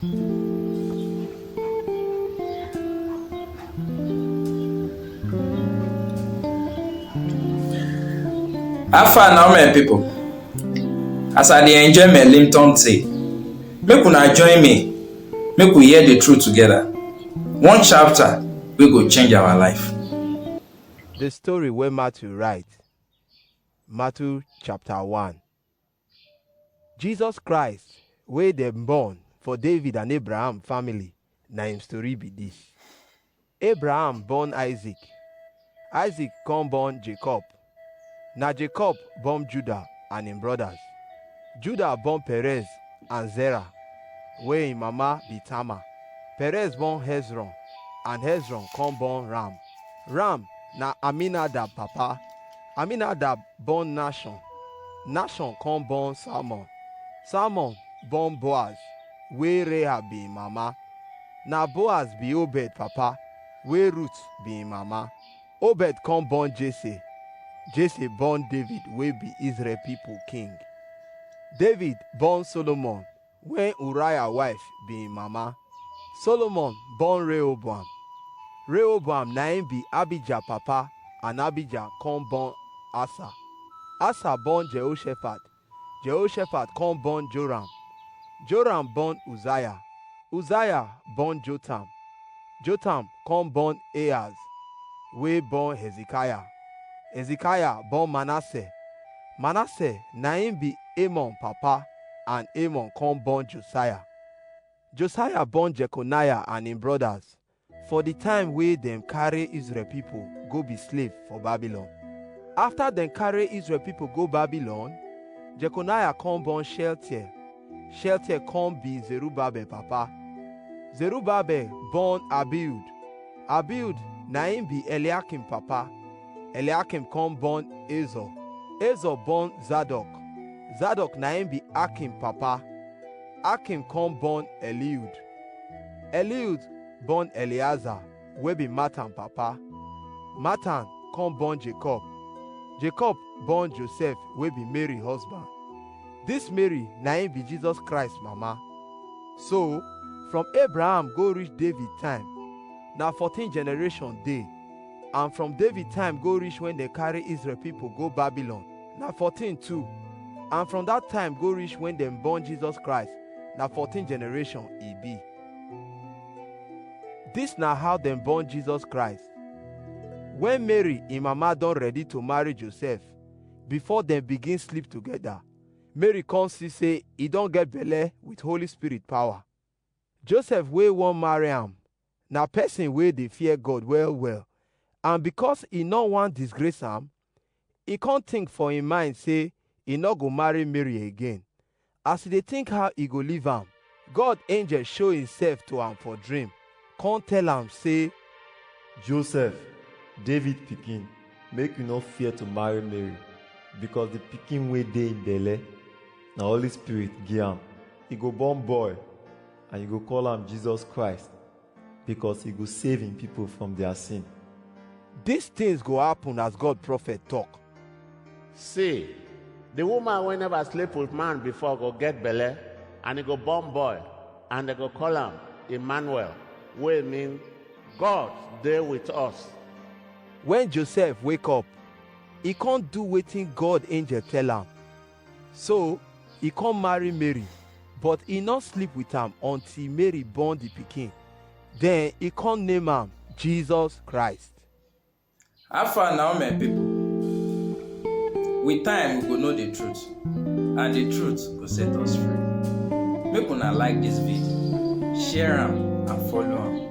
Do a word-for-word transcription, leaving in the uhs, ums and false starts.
How far now, my people? As I dey enjoy my Limton tea, make una join me, make we hear the truth together. One chapter wey go change our life. The story wey Matthew write. Matthew chapter one. Jesus Christ, wey dem born for David and Abraham family, na im story be this. Abraham born Isaac. Isaac come born Jacob. Na Jacob born Judah and im brothers. Judah born Perez and Zerah, wey im mama be Tamar. Perez born Hezron, and Hezron come born Ram. Ram na Aminadab papa. Aminadab born Nahshon. Nahshon come born Salmon. Salmon born Boaz, wey Rahab be im mama. Na Boaz be Obed papa, wey Ruth be im mama. Obed come born Jesse. Jesse born David, wey be Israel people king. David born Solomon, when Uriah wife be im mama. Solomon born Rehoboam. Rehoboam na im be Abijah papa, and Abijah come born Asa. Asa born Jehoshaphat. Jehoshaphat come born Joram. Joram born Uzziah. Uzziah born Jotham. Jotham come born Ahaz, wey born Hezekiah. Hezekiah born Manasseh. Manasseh na im be Amon papa, and Amon come born Josiah. Josiah born Jeconiah and im brothers, for the time wey dem carry Israel people go be slave for Babylon. After dem carry Israel people go Babylon, Jeconiah come born Shealtiel. Shealtiel come be Zerubbabel papa. Zerubbabel born Abiud. Abiud na im be Eliakim papa. Eliakim come born Azor. Azor born Zadok. Zadok na im be Akim papa. Akim come born Eliud. Eliud born Eleazar, wey be Matan papa. Matan come born Jacob. Jacob born Joseph, wey be Mary husband. This Mary na im be Jesus Christ mama. So, from Abraham go reach David time, na fourteen generation dey. And from David time go reach when dem carry Israel people go Babylon, na fourteen too. And from that time go reach when dem born Jesus Christ, na fourteen generation e be. This na how dem born Jesus Christ. When Mary, im mama, don ready to marry Joseph, before dem begin sleep together, Mary come see say e don get belle with Holy Spirit power. Joseph wey wan marry am na person wey dey fear God well well, and because e no wan disgrace am, e come think for im mind say e no go marry Mary again. As e dey think how e go leave am, God angel show himself to am for dream, come tell am say, Joseph, David pikin, make you no fear to marry Mary, because the pikin wey dey im belle, na Holy Spirit give am. E go born boy, and you go call am Jesus Christ, because he go save him people from their sin. These things go happen as God prophet talk. See, the woman wey never sleep with man before go get belle, and e go born boy, and dem go call am Emmanuel, wey mean God dey with us. When Joseph wake up, e come do wetin God angel tell am. So, e come marry Mary, but e no sleep with am until Mary born the pikin. Then e come name am Jesus Christ. How far now, my people? With time, we go know the truth, and the truth go set us free. Make una like this video, share am, and follow am.